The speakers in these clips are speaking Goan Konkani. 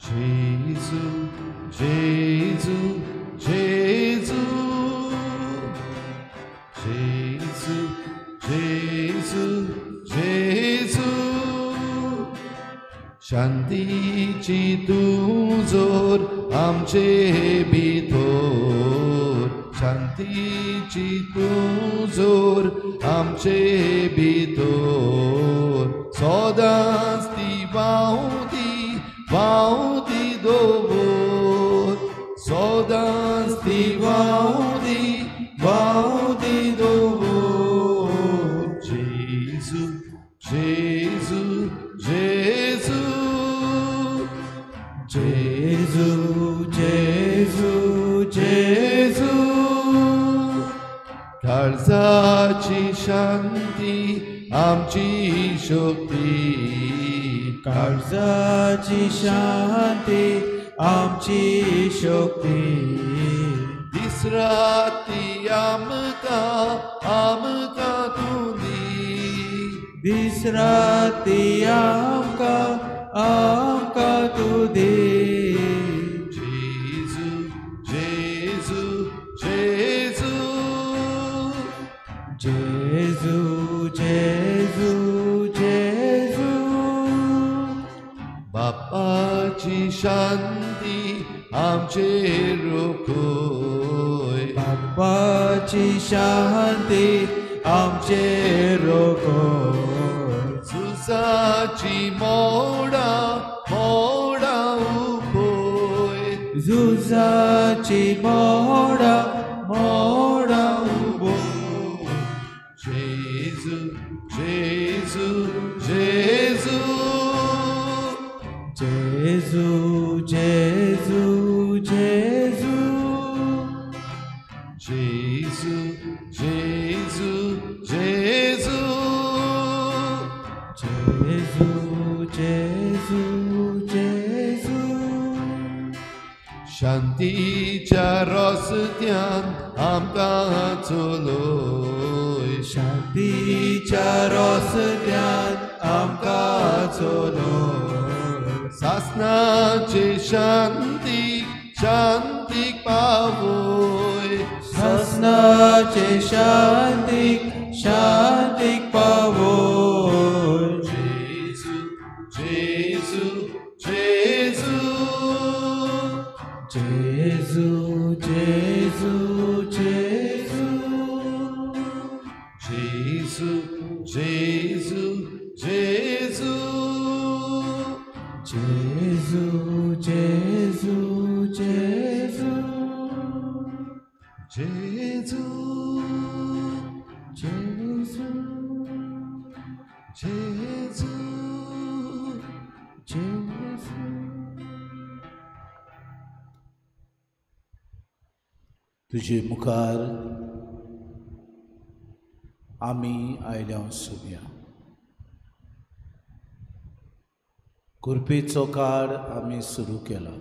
जेजू जेजू जेजू जेजू जेजू जेजू शांतीची तूं जोर आमचे भितर शांतीची तूं जोर आमचे भितर सदांच ती व्हांवती व्हांवती दवर सदांच ती व्हांवती व्हांवती दवर जेजू जेजू जेजू जेजू जेजू जेजू काळजाची शांती आमची शक्ती काळजाची शांती आमची शक्ती दीस राती आमकां आमकां तूं दी दीस राती आमकां आमकां तूं दी जेजू जेजू जेजू जेजू जेजू जेजू बापाची शांती आमचेर रोखय बापाची शांती आमचेर रोखय झुजाची मोडा मोडा उबय झुजाची मोडा मोडा उबय जेजू जेजू जेजू जेजू जेजू जेजू जेजू जेजू जेजू जेजू जेजू जेजू शांतीच्या रस्त्यान आमकां चलय शांतीच्या रस्त्यान आमकां चलय सासनाचे शांती शांतीक पावय सासनाचे शांतीक शांतीक पावय जेजू जेजू जेजू जेजू जेजू जेजू जेजू जेजू जेजू जेजू जेजू जेजू जेजू जेजू जेजू जेजू. तुजे मुखार आमी आयल्या सुम्या कुरपेचो काळ आमी सुरू केला.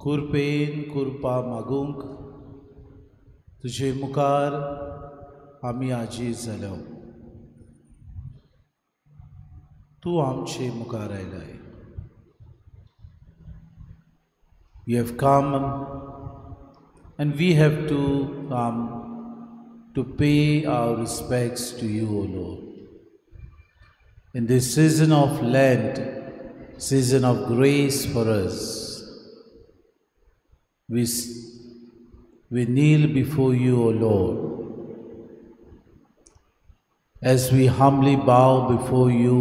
कुरपेन कुरपा मागूंक तुजे मुखार आमी आजी जाल्या. तूं आमचे मुखार आयलाय. You have come and we have to come to pay our respects to you, O Lord. In this season of Lent, season of grace for us, we kneel before you, O Lord, as we humbly bow before you,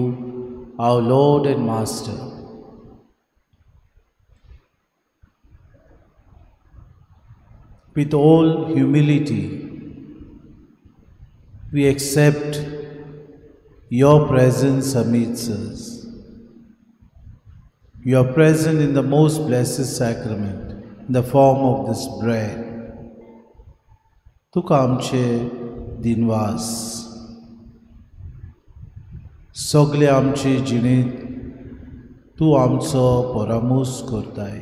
our Lord and Master. With all humility, we accept your presence amidst us. You are present in the most blessed sacrament, in the form of this bread. तुका आमचे दिनवास. सगळे आमचे जिणेंत तूं आमचो परामोस करताय.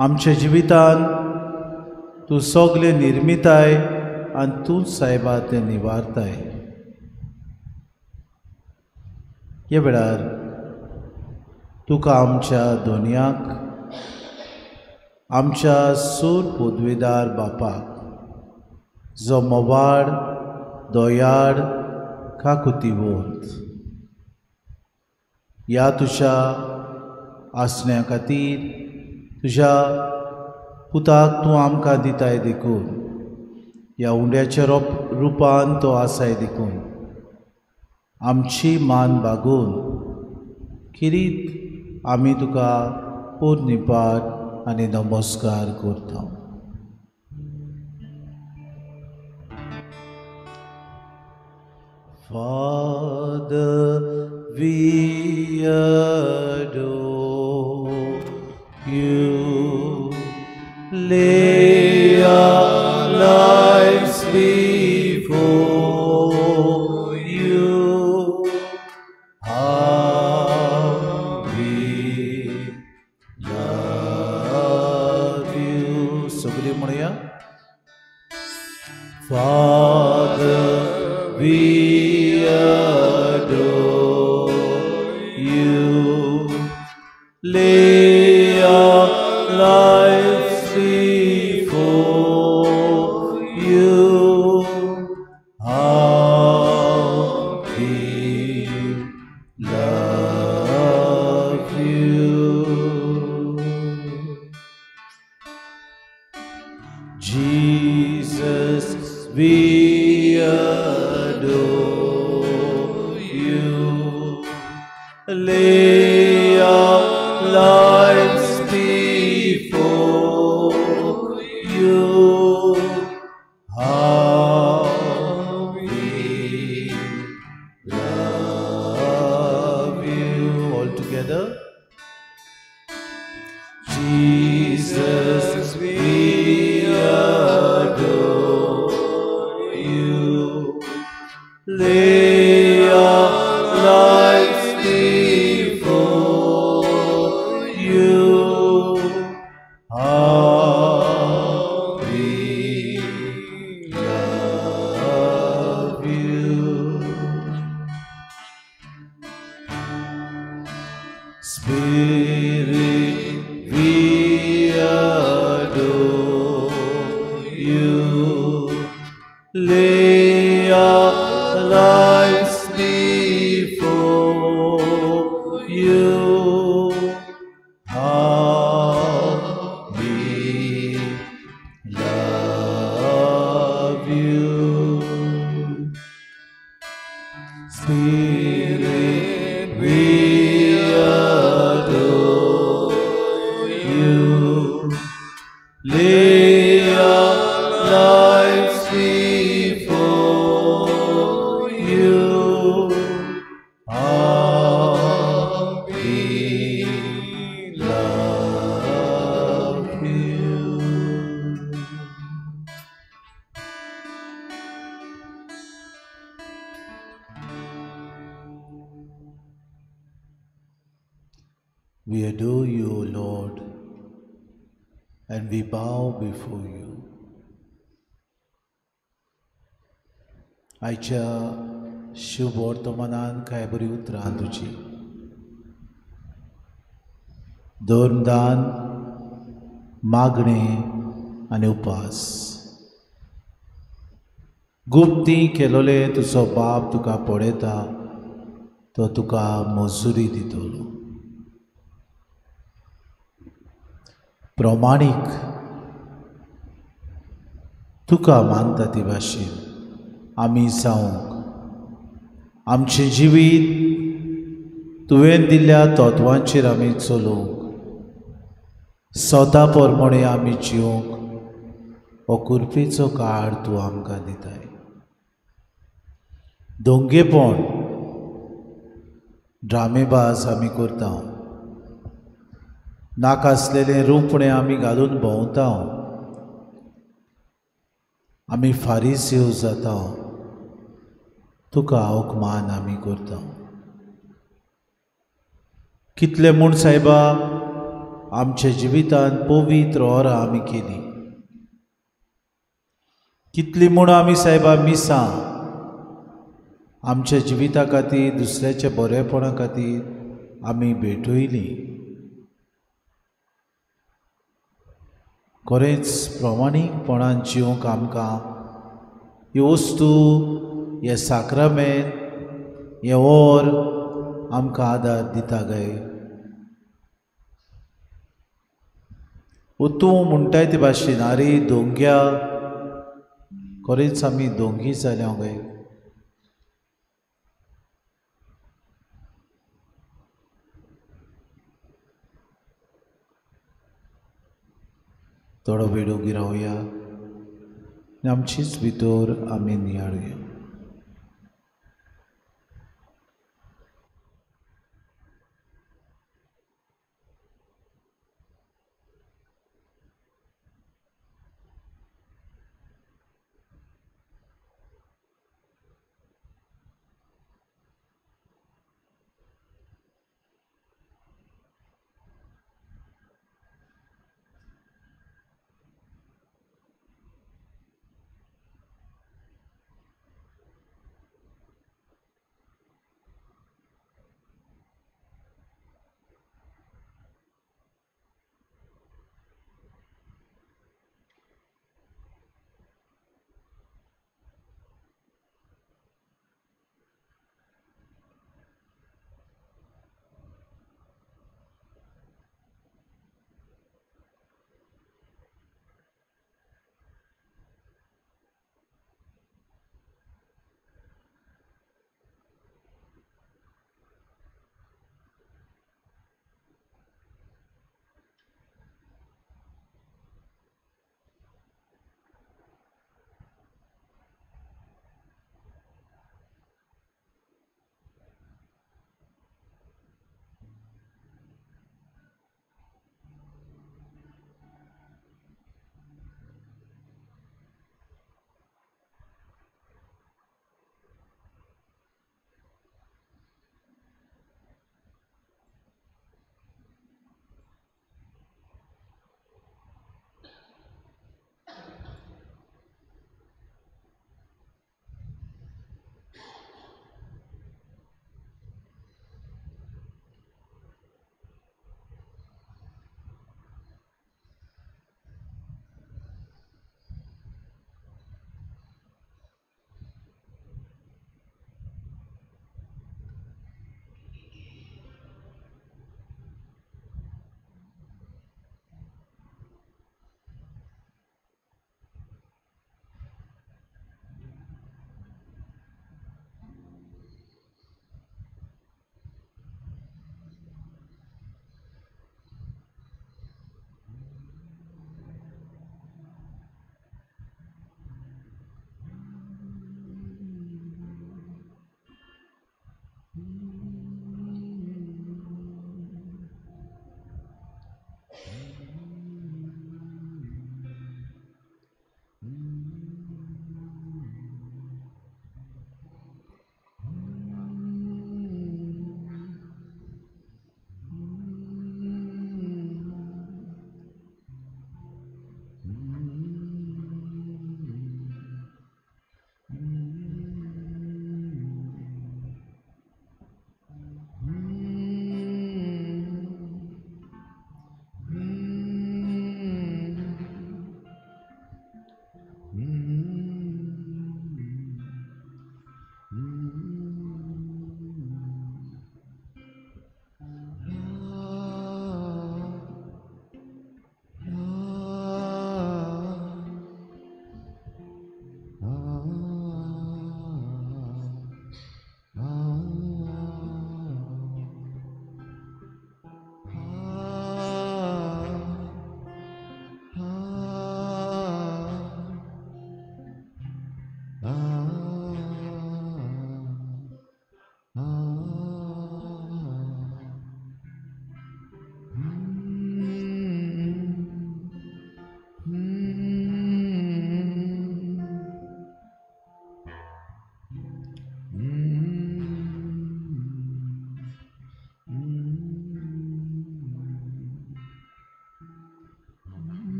आमच्या जिवितान तूं सगळें निर्मिताय आनी तूंच सायबा तें निवारताय. ह्या वेळार तुका आमच्या दोनयाक, आमच्या सूर पदवेदार बापाक, जो मोवाड दोयाड काकुतीवंत, ह्या तुज्या आसण्या खातीर तुज्या पुताक तूं आमकां दिताय देखून, ह्या उंड्याच्या रुपान तो आसाय देखून आमची मान बागोवन किरीत आमी तुका पोरनिपाट आनी नमस्कार करता. Father, we adore you, lay our lives before you, how we love you. सगळी म्हणूया, Father, we adore you, lay our lives before you, how we love you. Jesus, we adore you, lay our lives before you, how we love you. All together. Jesus, we adore you, lay our lives before you, how we love you. Spirit, we adore you, lay our lives before you, how we love you. Spirit, we adore you, lay our lives before you, how we love you. We adore you, O Lord, and we bow before you. आयच्या शुभ वर्तमानान कांय बरी उतरां तुजी, धर्मदान, मागणें आनी उपास. गुप्ती केलोले तुजो बाप तुका पळयता, तो तुका मजुरी दितलो. प्रमाणीक तुका मानता ती भाशेन आमी जावंक आमचें जिवीत तुवें दिल्ल्या तत्वांचेर आमी चलोवंक, स्वता प्रमाणे आमी जिवंक हो कुरपेचो काळ तूं आमकां दिताय. दोंगेपण, ड्रामेबाज आमी करता, नाका आसलेलें रुपणें आमी घालून भोंवता, आमी फारीसेव जाता, तुका अवमान आमी करता. कितले म्हूण सायबा आमच्या जिवितांत पवित्र ओरां आमी केली, कितली म्हूण आमी सायबा मिसां आमच्या जिविता खातीर, दुसऱ्याच्या बरेपणा खातीर आमी भेटयली. खरेंच प्रमाणीकपणान जिवंक आमकां ही वस्तू, हे साक्रामेंत, हें ओर आमकां आदार दिता गाय. तूं म्हणटाय ते भाशेन, आरे दोंग्या, खरेंच आमी दोंगी जाल्या गाय. थोडो वेळ ओगी रावया आनी आमचीच भितर आमी नियाळुया.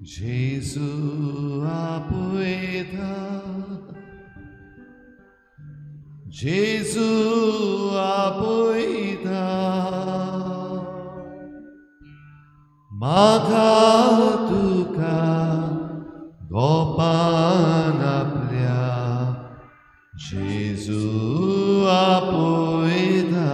जेजू आपयता, जेजू आपयता, म्हाका तुका गोपान आपल्या जेजू आपयता.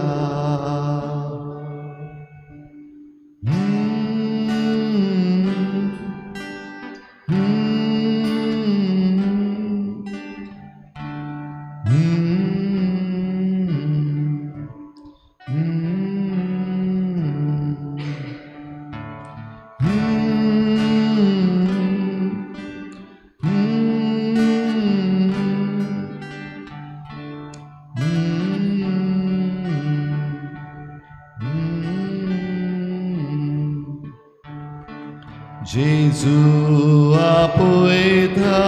जेजू आपयता,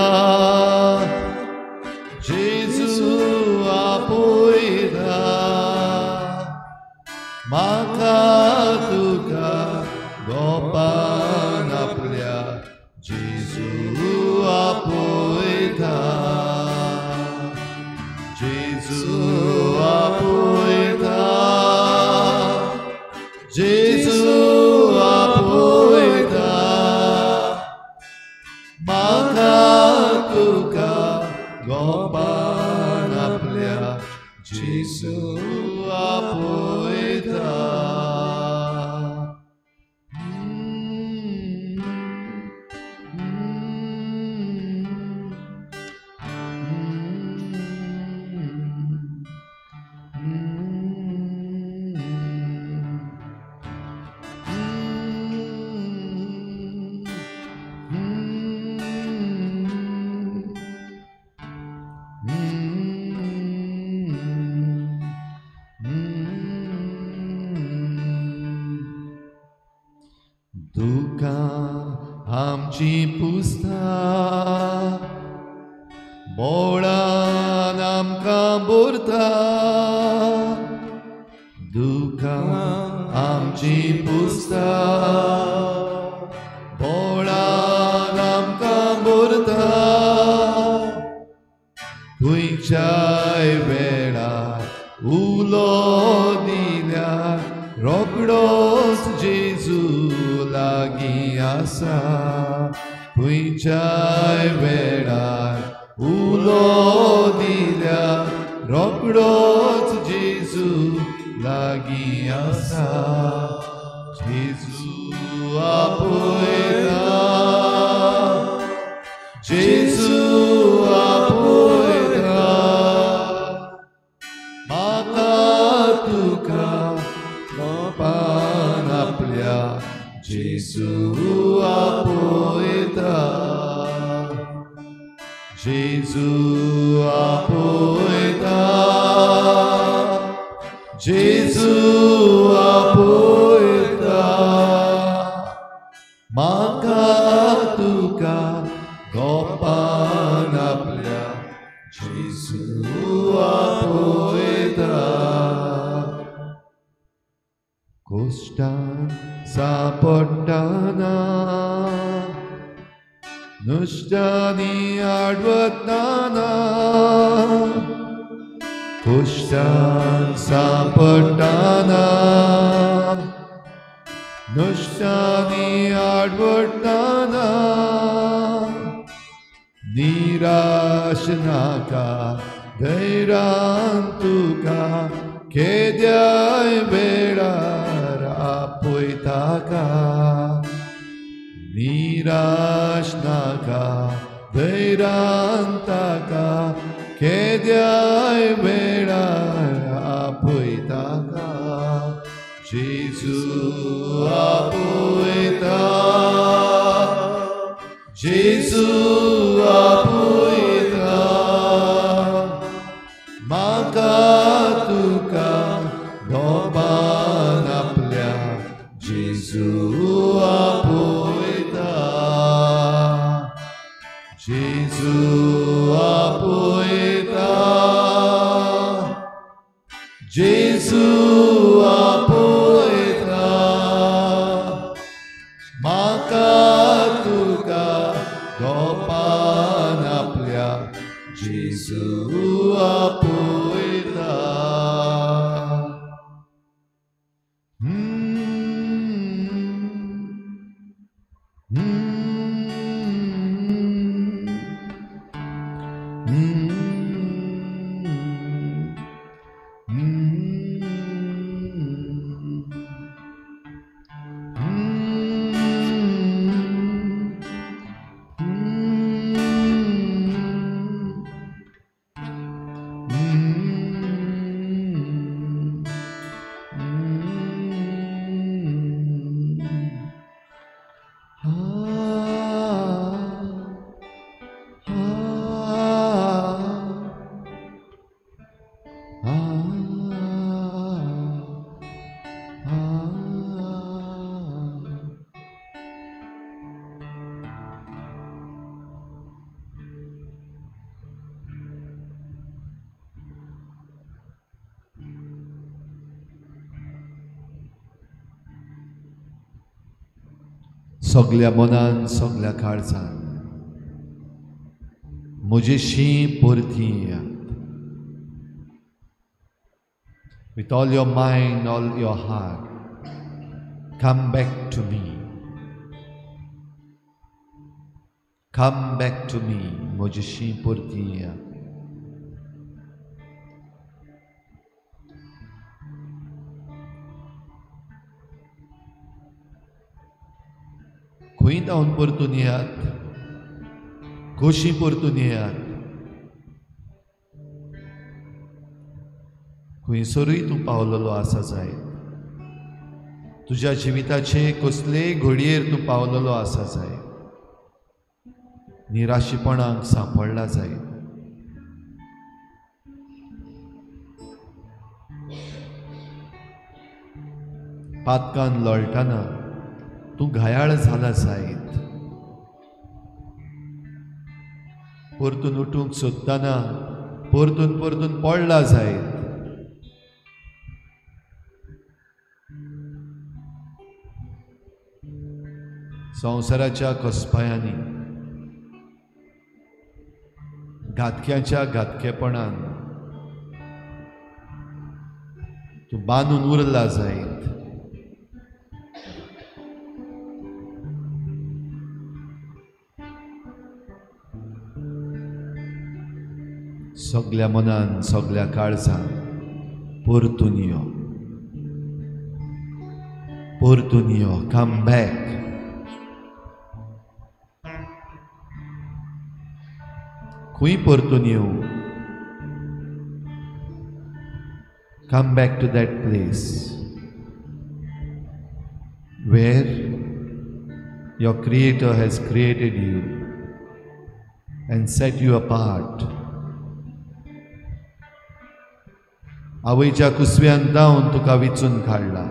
जेजू आपयता, म्हाका तुका गोपान आपल्या जेजू आपयता, जेजू आपयता, जेजू आपयता, म्हाका तुका गोपान आपल्या जेजू आपयता. दुकां आमची पुसता, बोळान आमकां भरता, दुकां आमची पुसता, बोळान आमकां भरता, खंयच्याय वेळार उलो दिल्यार रोखडोच जेजू लागीं आसा, खंयच्याय वेळार उलो दिल्यार रोखडोच जेजू लागीं आसा. जेजू आपयता, जेजू आपयता, म्हाका तुका गोपान आपल्या जेजू आपयता, जेजू आपयता, जेजू आपयता, म्हाका तुका गोपान आपल्या जेजू आपयता. कोश्टान सापडटाना, नुस्त्यांनी आडवतना, कोश्टान सापडटाना, नुस्त्यांनी आडवतना, निराश नाका धैर्यान तुका केद्याय वेळार आपयता का, निराश नाका धैर्यान ताका केद्याय वेळार आपयता का, जेजू आपयता, जेजू आपयता, म्हाका तुका गोपान आपल्या जेजू आपयता, जेजू आपयता, जेजू आपयता, म्हाका तुका जेजू आपयता. सगल्या मनान सगल्या काळजान म्हजेशी परती येयात. With all your mind, all your heart, come back to me. Come back to me. म्हजेशी परती येयात. खंय धांवन परतून येयात, कशी परतून येयात, खंयसरूय तूं पावलेलो आसा जायत, तुज्या जिविताचे कसलेय घडयेर तूं पावलेलो आसा जायत, निराशीपणाक सांपडला जायत, पातकान लोळटाना तूं घायाळ जाला जायत, परतून उठूंक सोदतना परतून परतून पडला जायत, संवसाराच्या कसपायांनी, घातक्याच्या घातकेपणान तूं बांदून उरला जायत. सगल्या मनान सगल्या काळजान परतून यो, परतून यो. Come back. खंय परतून येवं? Come back to that place where your creator has created you and set you apart. आवयच्या कुसव्यान जावन तुका विचून काडला.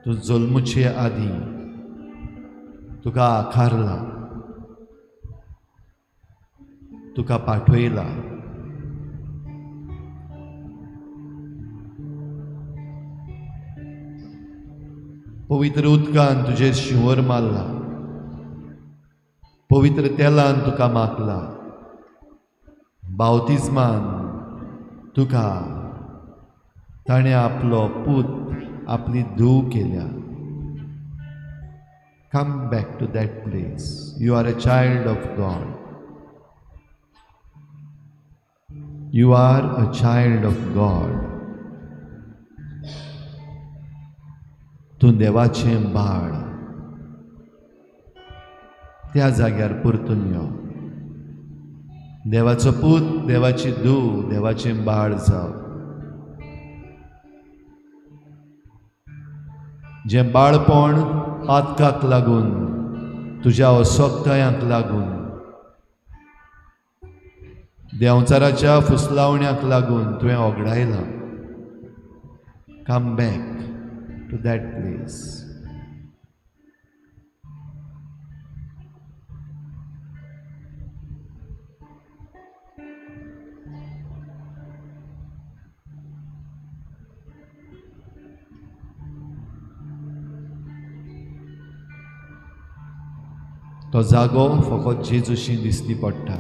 तूं जल्मुचे आदीं तुका आकारला, तुका पाठयला. पवित्र उदकान तुजेर शिंवर मारला, पवित्र तेलान तुका माखला, बावतिज्मान तुका ताणें आपलो पूत आपली धूव केल्या. Come back to that place. You are a child of God. You are a child of God. तूं देवाचें बाळ. त्या जाग्यार परतून यो. देवाचो पूत, देवाची धूव, देवाचें बाळ जाव. जें बाळपण पातकाक लागून, तुज्या असक्तायांक लागून, देंवचाराच्या फुसलावण्याक लागून तुवें ओगडायलां, come back to that place. तो जागो फकत जेजूशी दिसती पडटा.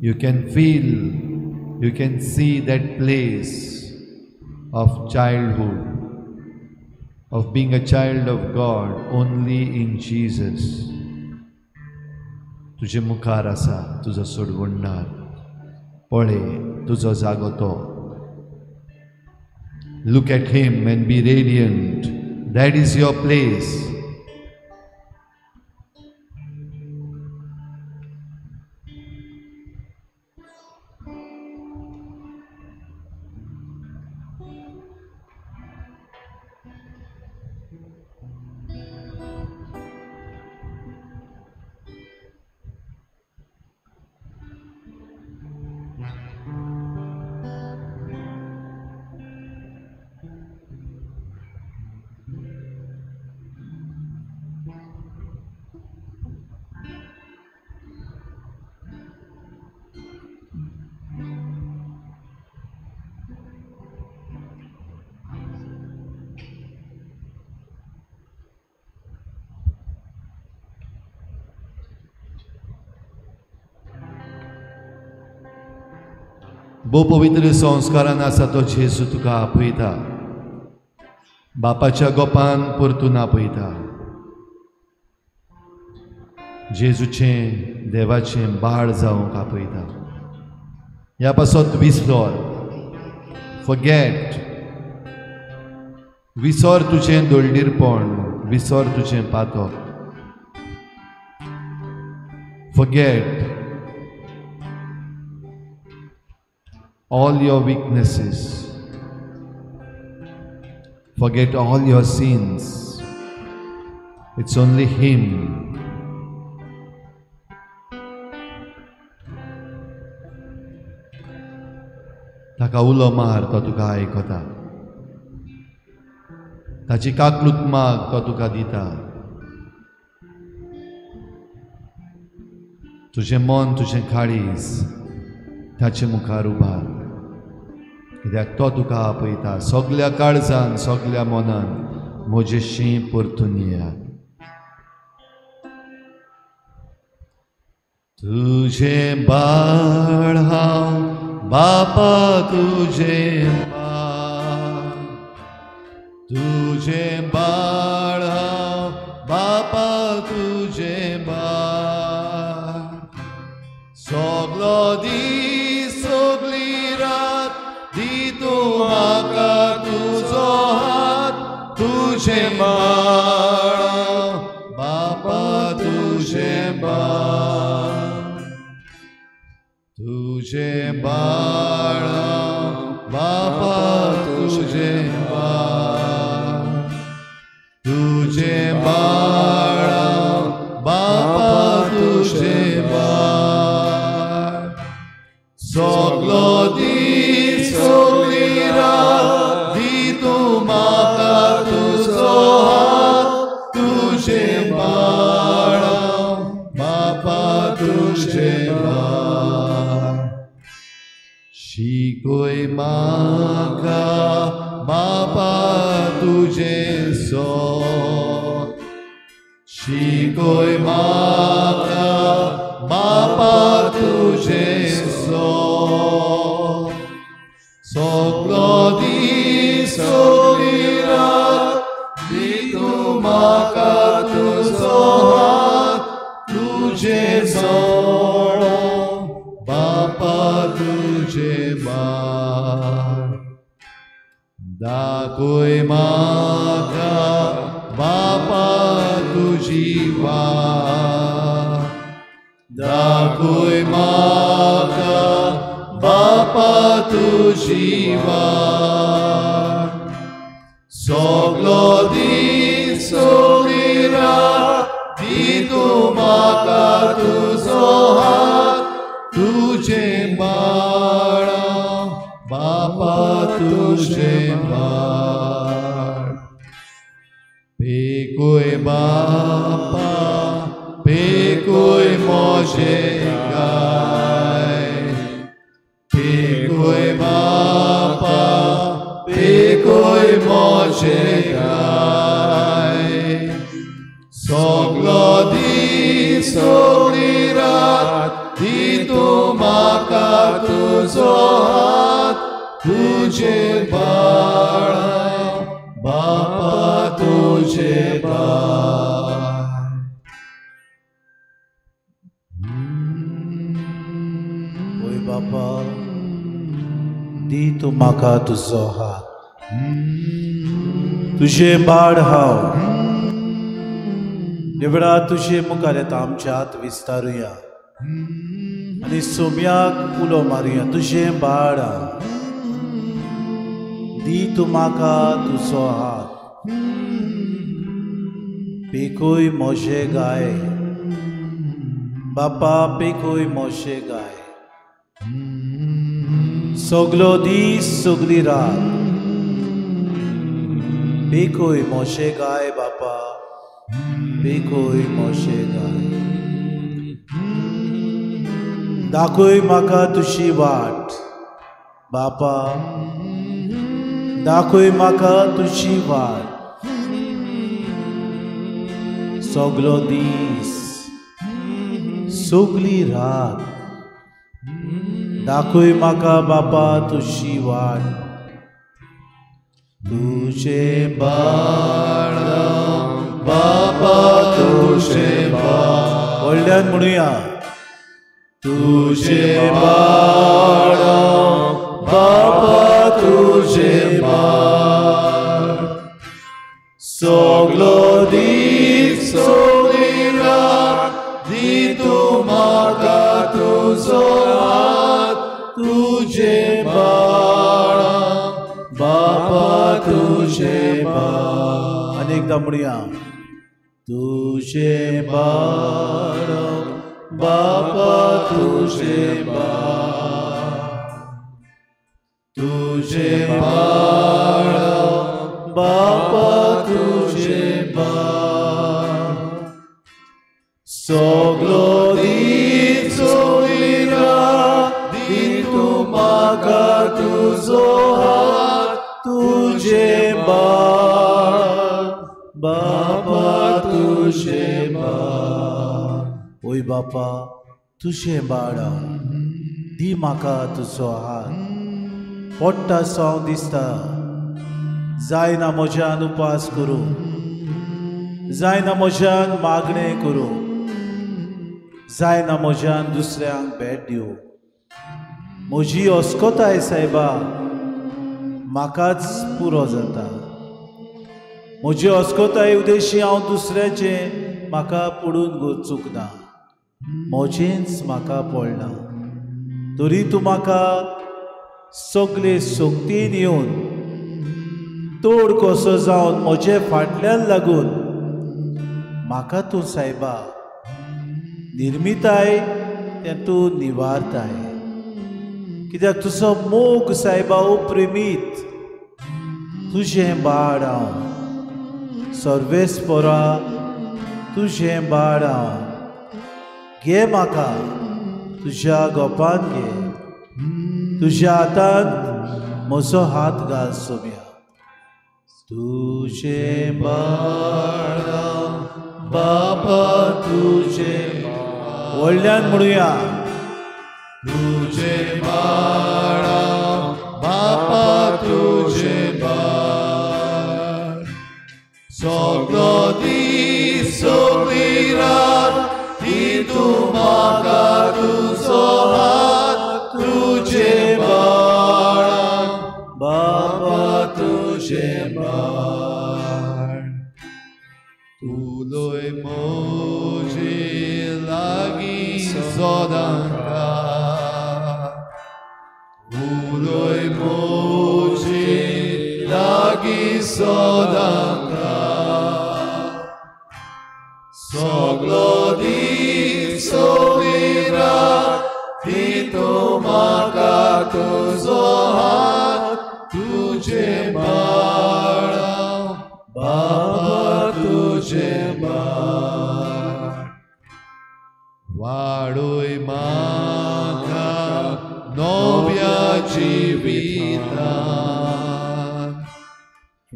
You can feel, you can see that place of childhood, of being a child of God only in Jesus. तुजे मुखार आसा तुजो सोडवणदार. पळय तुजो जागो तो. Look at him and be radiant. That is your place. भोव पवित्र संस्कारान आसा तो जेजू तुका आपयता. बापाच्या गोपान परतून आपयता. जेजूचें देवाचें बाळ जावंक आपयता. ह्या पासत विसर, फॉरगेट, विसर तुजें दोळडीरपण, विसर तुजें पातक. Forget all your weaknesses. Forget all your sins. It's only Him. ताका उलो मार, तो तुका आयकता. ताची काकलूत माग, तो तुका दिता. तुजें मन, तुजें काळीज ताचे मुखार उबार, कित्याक तो तुका आपयता. सगल्या काळजान, सगल्या मनान म्हजेशी परतून येयात. तुजें बाळ हांव बापा, तुजें बाळ, तुजें बाळ हांव बापा, तुजें बाळ. सगलो दीस सगली रात दी तूं म्हाका तुजो हात. तुजें बाळ बापा, तुजें बाळ, तुजें बाळ बापा, तुजें बाळ, तुजें बाळ बापा, तुजें बाळ. सगलो दीस सगली रात दी तूं म्हाका तुजो हात. तुजें बाळ बापा, तुजें बाळ. शिकय म्हाका बापा तुजें सोद, शिकय म्हाका बापा तुजें सोद. सगलो दीस सगली रात दी तूं म्हाका तुजो हात. तुजें सोड बापा, तुजें बाळ. दाखय म्हाका बापा तुजी वाट, दाखय म्हाका बापा तुजी वाट. सगलो दीस सगली रात दी तूं म्हाका तुजो हात. तुजें बाळ बापा, तुजें बाळ. पेकोय बापा, पेकोय म्हजें गाय, पेकोय बापा, पेकोय म्हजें गाय. सगलो दीस तूं म्हाका तुजो हात तुजे बाळ बापा तुजे बाळ. ओय बापा दी तूं म्हाका तुजो हात तुजें बाळ हांव निवडा तुजे मुखार येता आमचे हात विस्तारुया आनी सोम्याक उलो मारुया तुजें बाळ हांव दी तूं म्हाका तुजो हात पेकूय मोशे गाय बापा पेकूय मोशे गाय सगलो दीस सगली रात पेकूय मोशे गाय बापा पेकूय मोशे गाय. दाखय म्हाका तुजी वाट बापा दाखय म्हाका तुजी वाट सगलो दीस सगली रात दाखय म्हाका बापा तुजी वाट तुजे बाळ बापा तुजे बाळ व्हडल्यान म्हणुया तुजे बाळ बापा तुजे बाळ सगलो दीस सगली रात दी तूं म्हाका तुजो हात तुजे बाळ बापा तुजे बाळ. आनी एकदां म्हणुया तुजे बाळ बापा तुजे बाळ तुजे बाळ बापा तुजे बाळ सगलो दीस सगली रात दी तूं म्हाका तुजो हात तुजे बाळ बापा तुजे बाळ. ओय बापा तुजें बाळ दी म्हाका तुजो हात पोट्टा सो दिसता जायना म्हज्यान उपास करूं जायना म्हज्यान मागणें करूं जायना म्हज्यान दुसऱ्यांक भेट दिवं. म्हजी अस्कोताय सायबा म्हाकाच पुरो जाता. म्हजी अस्कोताय उदेशी हांव दुसऱ्याचें म्हाका पडून चुकना म्हजेंच म्हाका पडना तरी तूं म्हाका सगळे शक्तीन येवन तोड कसो जावन म्हजे फाटल्यान लागून म्हाका तूं सायबा निर्मिताय तें तूं निवारताय. कित्याक तुजो मोग सायबा ओप्रेमीत तुजें बाळ हांव सर्वेस्परा तुजें बाळ हांव घे म्हाका तुज्या गोपान घे तुज्या हातांत म्हजो हात घाल सोम्या. तुजे बाळ बापा तुजे व्हडल्यान म्हणुया तुजे बाळ बापा तुजे बाळ सगलो दीस सगली रात दी तूं म्हाका तुजो हात तुजे बाळ बापा तुजे बाळ. तुलोय म्हजे लागीं सदांकाळ उलोय म्हजे लागीं सदांकाळ सगलो दीस सगली रात दी तूं म्हाका तुजो हात तुजे बाळ बापा तुजे बाळ. वाडोय म्हाका नव्या जिवितान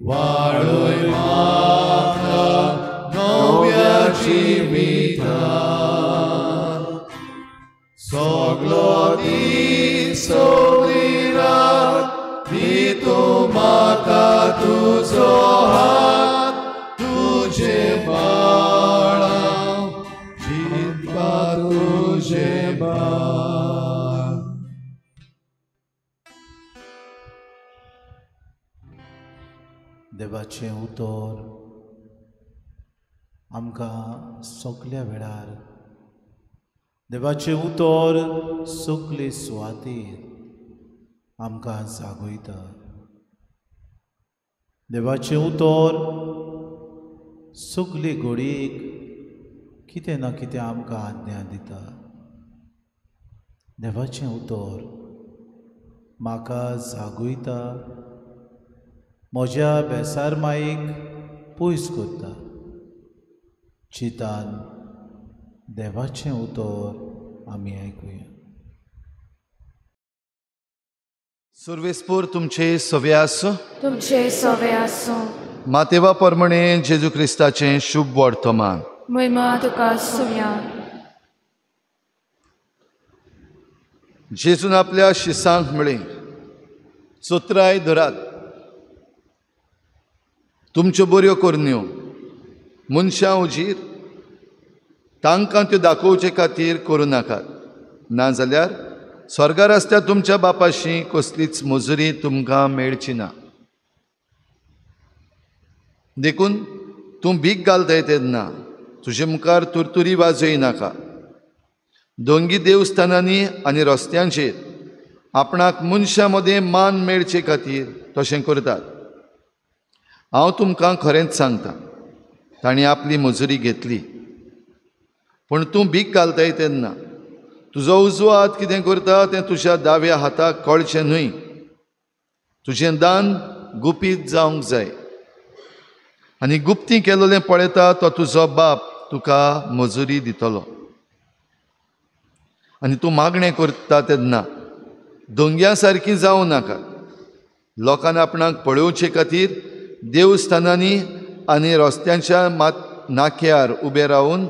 वाडोय म्हाका नव्या जिवितान सगलो दीस सगळी रात दी तूं म्हाका तुजो हात तुजें बाळा जिंतपा तुजें बाळ. देवाचें उतर आमकां सगल्या वेळार, देवाचें उतर सगले सुवातेर आमकां जागयता. देवाचें उतर सगले घडयेक कितें ना कितें आमकां आज्ञा दिता. देवाचें उतर म्हाका जागयता, म्हज्या बेसारमायेक पयस करता. चिंतान देवाचें उतर आमी आयकुया. सुर्वेस्पूर तुमचे सवे आसूं, तुमचे सवे आसूं. मातेवा परमणे जेजू क्रिस्ताचें शुभ वर्तमान. महिमा तुका सुया. जेजून आपल्या शिसांक म्हळें, चोत्राय धरात, तुमच्यो बऱ्यो करण्यो मनशां उजीर तांकां त्यो दाखोवचे खातीर करूं नाकात, नाजाल्यार स्वर्गार आसता तुमच्या बापाशी कसलीच मजुरी तुमकां मेळची ना. देखून तूं भीक घालताय तेन्ना तुजे मुखार तुरतुरी वाजय नाका. दोंगी देवस्थानांनी आनी रस्त्यांचेर आपणाक मनशां मदें मान मेळचे खातीर तशें करतात. हांव तुमकां खरेंच सांगता, तांणी आपली मजुरी घेतली. पूण तूं भीक घालताय तेन्ना तुजो उजवो हात कितें करता तें तुज्या दाव्या हाताक कळचें न्हय. तुजें दान गुपीत जावंक जाय आनी गुप्ती केलोलें पळयता तो तुजो बाप तुका मजुरी दितलो. आनी तूं मागणें करता तेन्ना दोंग्या सारकी जावं नाका. लोकांक आपणाक पळोवचे खातीर देवस्थानांनी आनी रस्त्यांच्या नाक्यार उबे रावन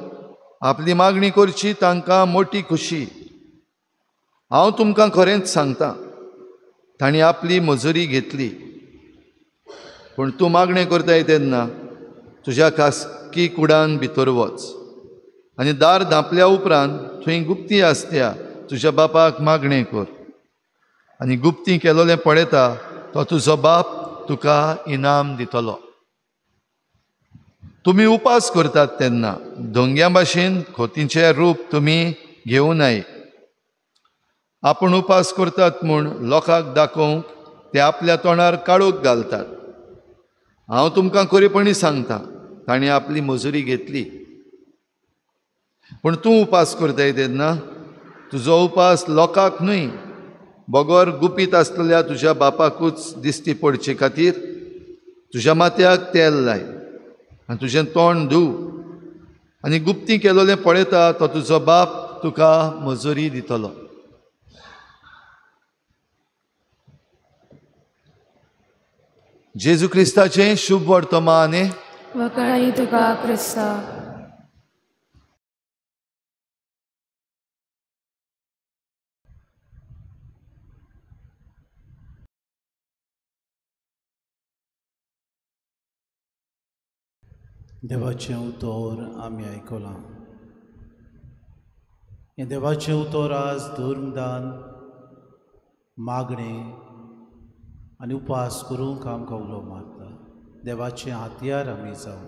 आपली मागणी करची तांकां मोटी खुशी. हांव तुमकां खरेंच सांगता, तांणी आपली मजुरी घेतली. पूण तूं मागणें करताय तेन्ना तुज्या खासगी कुडान भितर वच आनी दार धांपल्या उपरांत थंय गुप्ती आसत्या तुज्या बापाक मागणें कर आनी गुप्ती केलोलें पळयता तो तुजो बाप तुका इनाम दितलो. तुमी उपास करतात तेन्ना दोंग्या भाशेन खोतींचें रूप तुमी घेवं नये. आपूण उपास करतात म्हूण लोकांक दाखोवंक ते आपल्या तोंडार काळोख घालतात. हांव तुमकां खरेपणी सांगता, तांणी आपली मजुरी घेतली. पूण तूं उपास करताय तेन्ना तुजो उपास लोकांक न्हय बगर गुपीत आसलेल्या तुज्या बापाकूच दिश्टी पडचे खातीर तुज्या माथ्याक तेल लाय आनी तुजें तोंड धूव आनी गुप्ती केलोलें पळयता तो तुजो बाप तुका मजुरी दितलो. जेजू क्रिस्ताचें शुभ वर्तमान. वखणाई तुका क्रिस्ता. देवाचें उतर आमी आयकलां. हें देवाचें उतर आज धर्मदान, मागणें आनी उपास करूंक आमकां उलो मारता. देवाचें हातयार आमी जावं.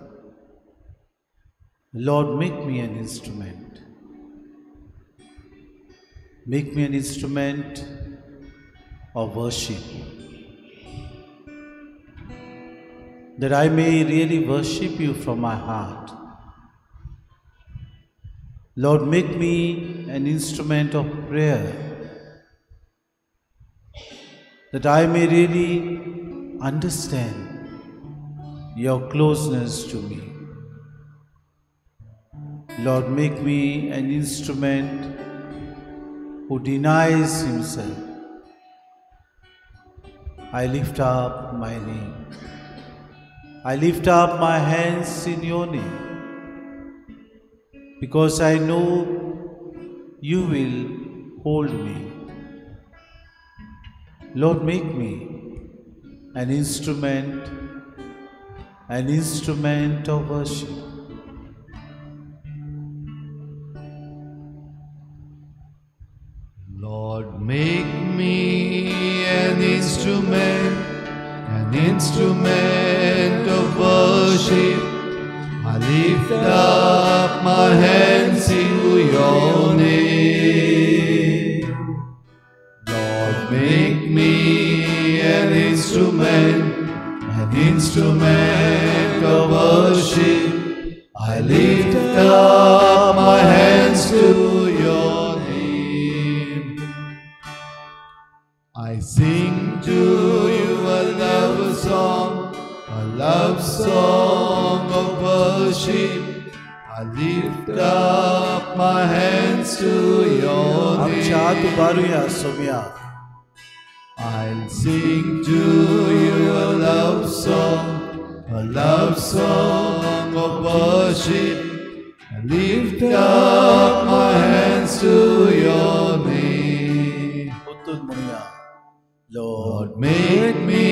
Lord, make me an instrument. Make me an instrument of worship, that I may really worship you from my heart. Lord, make me an instrument of prayer, that I may really understand your closeness to me. Lord, make me an instrument who denies himself. I lift up my name. I lift up my hands in your name, because I know you will Hold me. Lord, make me an instrument, an instrument of worship. Lord, make me an instrument of worship. I lift up my hands to your name. Lord, make me an instrument of worship. I lift up my hands to your name. I sing to you a love song of worship. I lift up my hands to your आमच्या हात name. उबारुया Saumya. I'll sing to you a love song of worship. I lift up my hands to your name. परतून म्हणुया. Lord, make me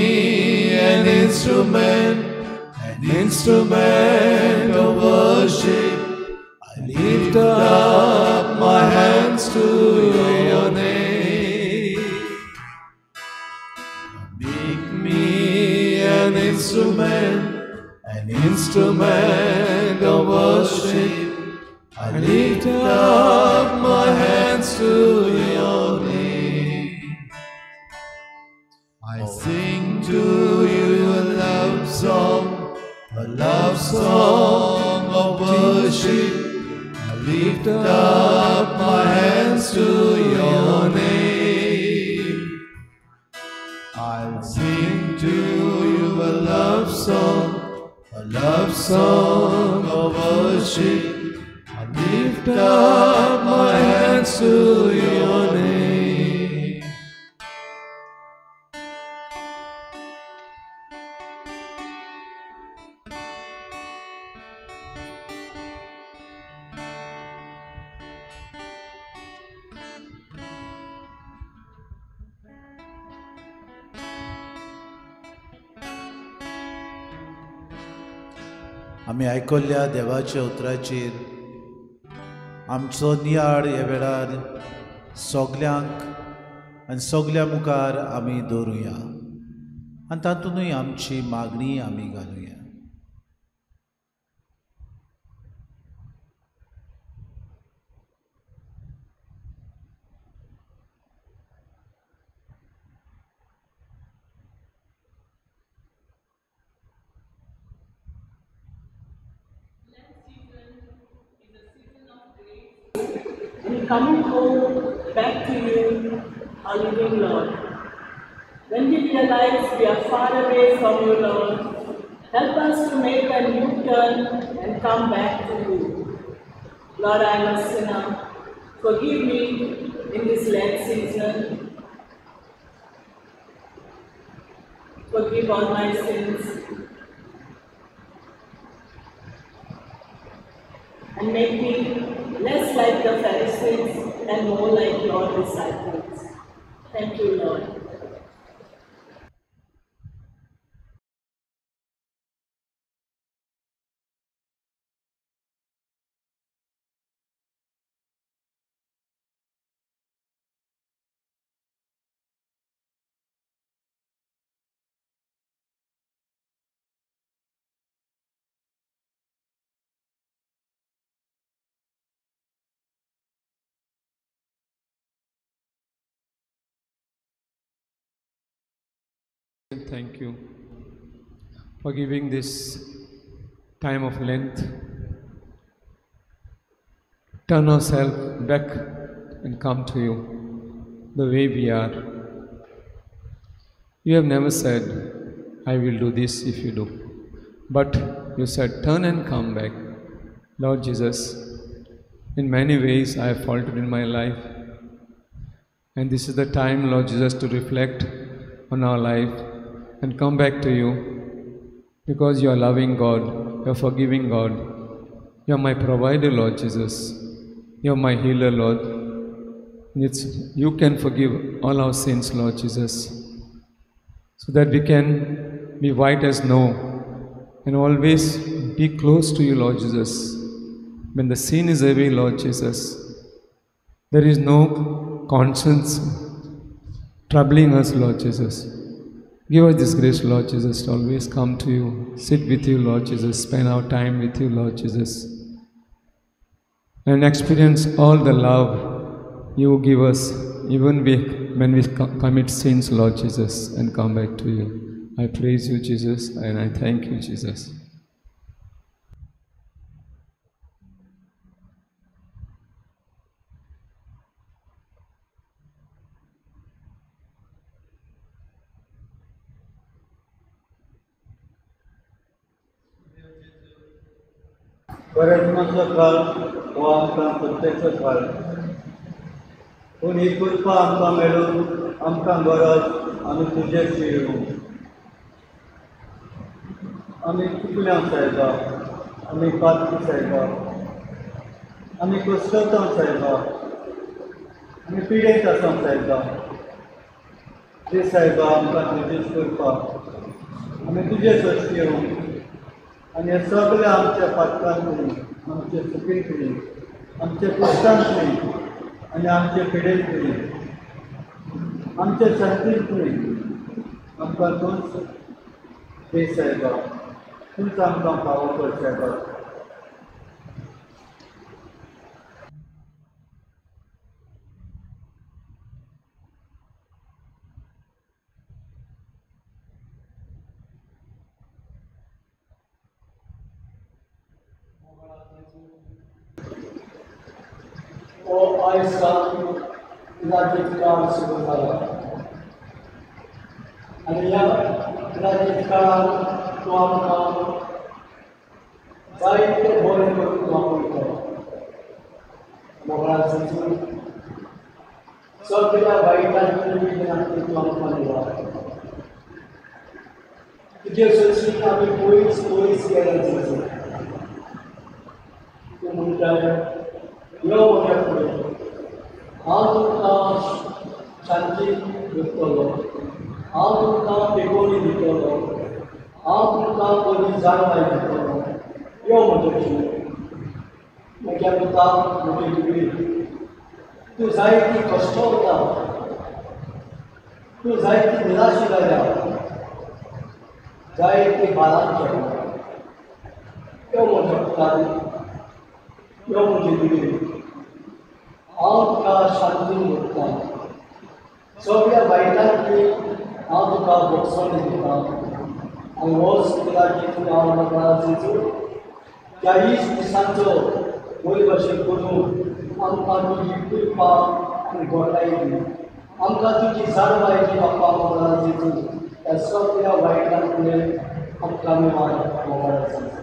an instrument of worship. I lift up my hands to your name. Make me an instrument of worship. I lift up my hands to your name. I sing to you a love song of worship. I lift up my hands to your name. I'll sing to you a love song of worship. I lift up my hands to your name. आमी आयकल्ल्या देवाच्या उतराचेर आमचो नियाळ ह्या वेळार सगल्यांक आनी सगल्या मुखार आमी दवरुया आनी तातूंतय आमची मागणी आमी घालुया. And coming home back to you, our living Lord. When we realize we are far away from you, Lord, help us to make a new turn and come back to you. Lord, I am a sinner. Forgive me in this Lent season. Forgive all my sins. And make me less like the Pharisees and more like your disciples. Thank you, Lord. Thank you for giving this time of Lent. Turn ourselves back and come to you the way we are. You have never said, I will do this if you do. But you said, turn and come back. Lord Jesus, in many ways I have faltered in my life. And this is the time, Lord Jesus, to reflect on our life and come back to you, because you are loving God, you are forgiving God. You are my provider, Lord Jesus. You are my healer, Lord. It's, you can forgive all our sins, Lord Jesus, so that we can be white as snow and always be close to you, Lord Jesus. When the sin is away, Lord Jesus, there is no conscience troubling us, Lord Jesus. Give us this grace, Lord Jesus, to always come to you, sit with you, Lord Jesus, spend our time with you, Lord Jesus, and experience all the love you give us, even when we commit sins, Lord Jesus, and come back to you. I praise you, Jesus, and I thank you, Jesus. परमाचो काळ हो आमकां प्रत्येचो काळ, पूण ही कृपा आमकां मेळून आमकां गरज आमी तुजेच येवं. आमी चुकल्या सायबा, आमी पातकी सायबा, आमी कश्टता सायबा, आमी पिडेंत आसा सायबा. जे सायबा आमकां तुजीच कृपा, आमी तुजेच अशी येवं आनी हे सगळे आमच्या पातकांतली, आमच्या चुकींतली, आमच्या कश्टांतली आनी आमचे पिडेंतली, आमच्या शांतींतली आमकां तूंच दे सायबा, तूंच आमकां फावो कर सायबा. ओ आयज सावन राज्यकाळ काळ सुरू जाला आनी ह्या राज्यकाळांत तूं आमकां जायते बरें करून तूं आपयता. मोगळा जेजू, सगळ्या वायटांतली तूं आमकां निवार. तुजे सरशीं आमी पयस पयस गेले जेजू. तूं म्हणटाय, यो म्हज्या फुडें, हांव तुमकां शांती दितलो, हांव तुमकां पेगोणी दितलो, हांव तुमकां बरी जाणवाय दितलो. यो म्हज्या फुडें, म्हज्या पुता, म्हजी धुवी, तूं जायती कश्टवता, तूं जायती निराशी जाल्या, जायती बारान चडला. यो म्हज्या पुता, यो म्हजी धुवी, हांव तुका शांतीन दवरता. सगळ्या वायटांतली हांव तुका भोगसण दिता. आनी होच तुका जेजू हांव म्हाका जेजू 40 दिसांचो वयर भशेन करून आमकां तुजी कृपा आनी गोडाय दी, आमकां तुजी जाणवाय दी बापा म्हाका जेजू. ह्या सगळ्या वायटांतले आमकां निवार मोगाळ जेजू.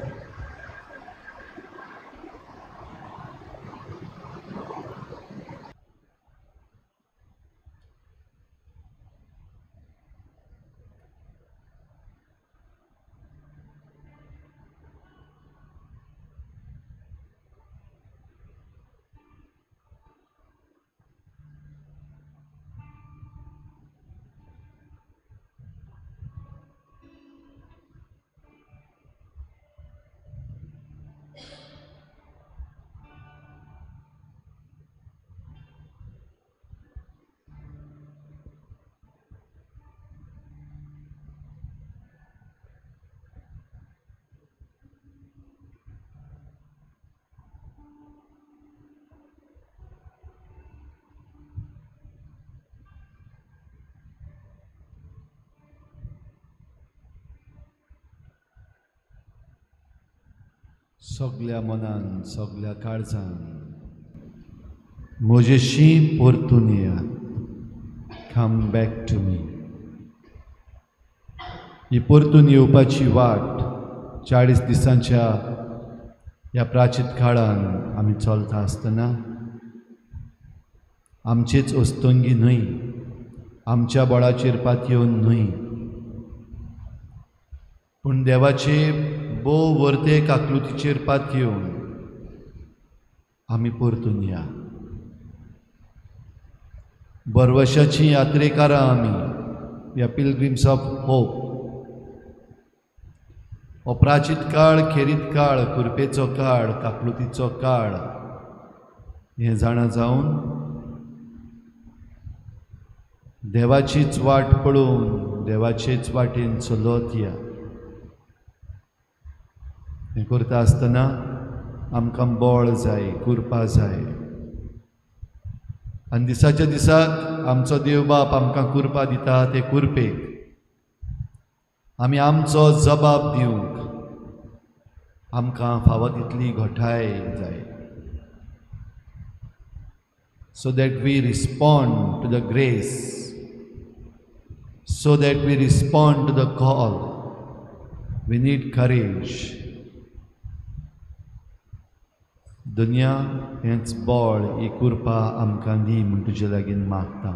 सगल्या मनान, सगल्या काळजान म्हजेशी परतून येयात. Come back to me. ही परतून येवपाची वाट 40 दिसांच्या ह्या प्राचीत काळान आमी चलता आसतना आमचेच अस्तंगी न्हय, आमच्या बळाचेर पातयेवन न्हय, पूण देवाचे भोव वर्ते काकलुतीचेर पातयेवन आमी परतून या. भरवशाचीं यात्रेकारां आमी, ह्या पिलग्रिम्स ऑफ होप. हो प्राचीत काळ, खेरीत काळ, कुरपेचो काळ, काकलुतीचो काळ हें जाणा जावन देवाचीच वाट पळोवन देवाचेच वाटेन चलत या. हें करता आसतना आमकां बळ जाय, कुरपा जाय. आनी दिसाच्या दिसाक आमचो देवबाप आमकां कुरपा दिता. ते कुरपेक आमी आमचो जबाब दिवंक आमकां फावो तितली घटाय जाय. So that we respond to the grace, so that we respond to the call, we need courage. दुनिया हेंच बळ, ही कुरपा आमकां दी म्हूण तुजे लागीं मागता.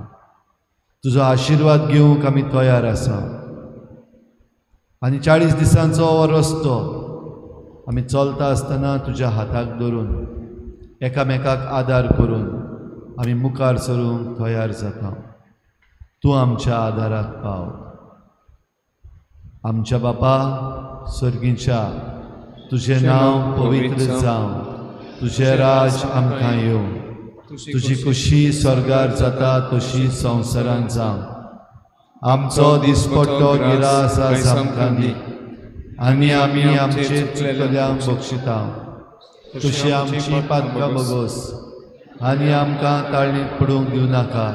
तुजो आशिर्वाद घेवंक आमी तयार आसा. आनी 40 दिसांचो हो रस्तो आमी चलता आसतना तुज्या हाताक धरून एकामेकाक आदार करून आमी मुखार सरूंक तयार जाता. तूं आमच्या आदाराक पाव. आमच्या बापा सर्गीच्या, तुजें नांव पवित्र जावं, तुजें राज आमकां येवं, तुजी खुशी स्वर्गार जाता तशी संवसारांत जावं. आमचो दिसपट्टो गिरास आज आमकां दी आनी आमी आमचे चुकल्यांक बक्षिता, तशी आमची पातकां बगोस आनी आमकां ताळणीत पडूंक दिवं नाका,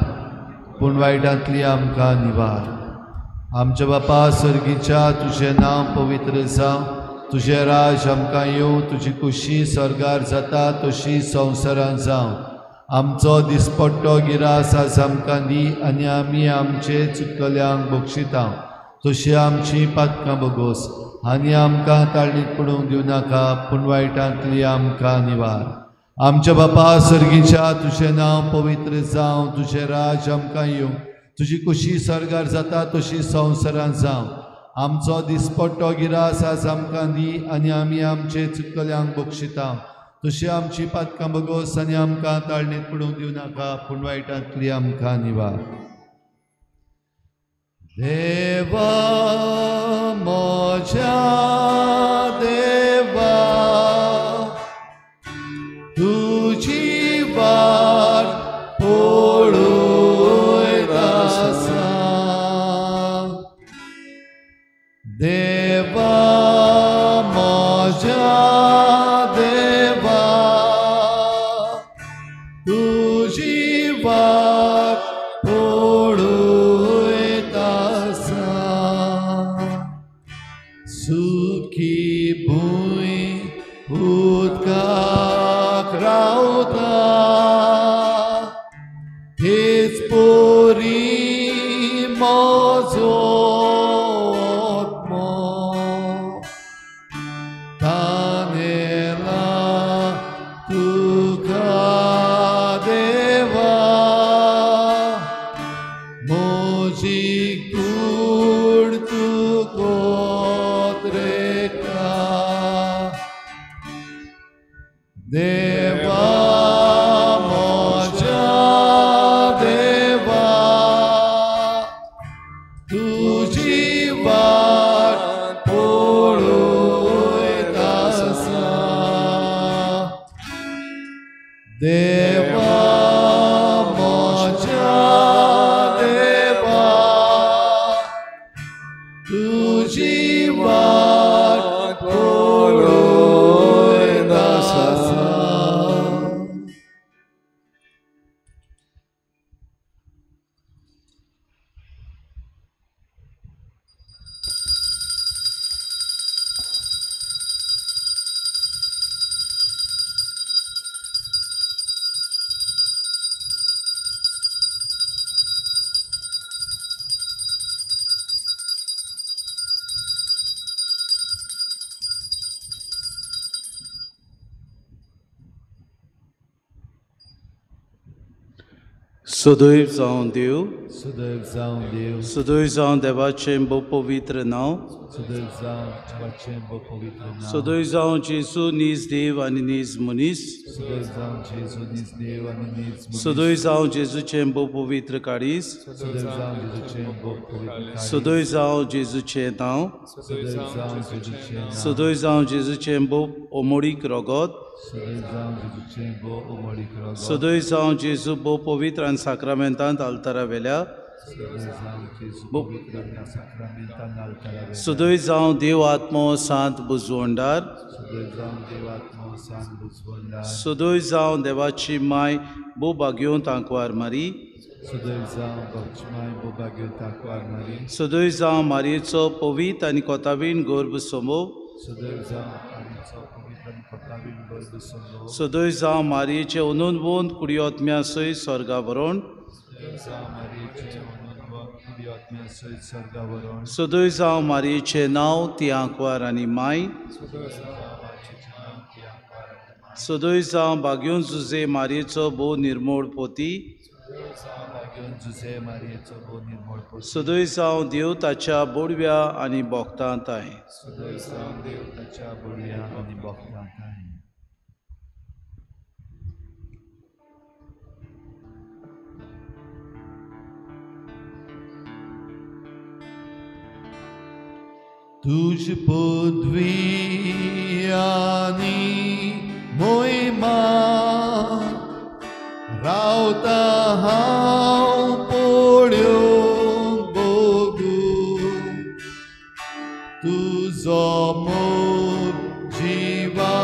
पूण वायटांतली आमकां निवार. आमच्या बापा सर्गीच्या, तुजें नांव पवित्र जावं, तुजें राज आमकां येवं, तुजी खुशी स्वर्गार जाता तशी संवसारांत जावं. आमचो दिसपट्टो गिरास आज आमकां दी आनी आमी आमचे चुकल्यांक बक्षिता, तशी आमची पातकां बगोस आनी आमकां ताळणीत पडूंक दिवं नाका, पूण वायटांतली आमकां निवार. आमच्या बापा सर्गीच्या, तुजें नांव पवित्र जावं, तुजें राज आमकां येवं, तुजी खुशी स्वर्गार जाता तशी संवसारांत जावं. आमचो दिसपट्टो गिरास आज आमकां दी आनी आमी आमचे चुकल्यांक बक्षिता, तशी आमची पातकां बगोस आनी आमकां ताळणीत पडूंक दिवं नाका, पूण वायटांतली आमकां निवार. देवा म्हज्या देवा, तुजी वाट पळयत आसा. देवा म्हज्या देवा, तुजी वाट पळयत आसा. सुखी सदैव जावं देव, सदैव जावं देव, सदैव जावं देवाचें भोव पवित्र नांव, सदैव जावं देवाचें भोव पवित्र नांव, सदैव जावं जेजू नीज देव आनी नीज मनीस, सदैव जावं जेजू नीज देव आनी नीज मनीस, सदैव जावं जेजूचें भोव पवित्र काळीज, सदैव जावं जेजूचें भोव पवित्र काळीज, सदैव जावं जेजूचें नांव, सदैव जावं जेजूचें नांव, सदैव जावं जेजूचें भोव ओमोडीक रगत, सदैव जावं जेजूचें भोव ओमोडीक रगत, सदैव जावं जेजू भोव पवित्र आनी साक्रामेंतांत आल्तारा वेल्या, सदैव जावं जेजू पवित्र आनी साक्रामेंतांत आल्तारा वेल्या, सदैव जावं देव आत्मो सांत बुजवंडार, सदैव जावं देव आत्मो सांत बुजवंडार, सदैव जावं देवाची माय भोव भाग्योंत आंकवार मारी, सदैव जावं देवाची माय भोव भाग्योंत आंकवार मारी, सदैव जावं मारयेचो पवित्र आनी कोतावीण गर्भ संभोव, सदैव जावं मारयेचो पवित्र आनी कोतावीण गर्भ संभोव, सदैव जावं मारयेचे अनंतवंत कुडयोत्म्या सयत स्वर्गा व्हरोण, सदैव जावं मारयेचे अनंतवंत कुडयोत्म्या सयत स्वर्गा व्हरोण, सदैव जावं मारयेचें नांव ती आंकवार आनी माय, सदैव जावं मारयेचें नांव ती आंकवार आनी माय, सदैव जावं भाग्योन जुजे मारयेचो भोव निर्मोळ पोती, सदैव जावं भाग्योन जुजे मारयेचो भोव निर्मोळ पोती, सदैव जावं देव ताच्या बोडव्या आनी बोगतांत आहे, सदैव जावं देव ताच्या बोडव्या आनी बोगतांत आहे. तुझ पदवी आनी मोहिमा रावता हांव पळोवंक बगू, तुजो मोग जिवा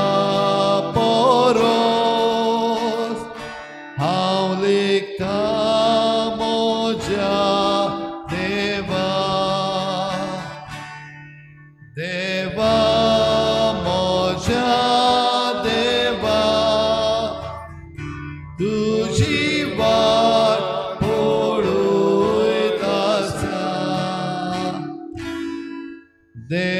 परस हांव लेखता म्हज्या देवा, देवा म्हज्या देवा, तुजी वाट पळयत आसा, देवा.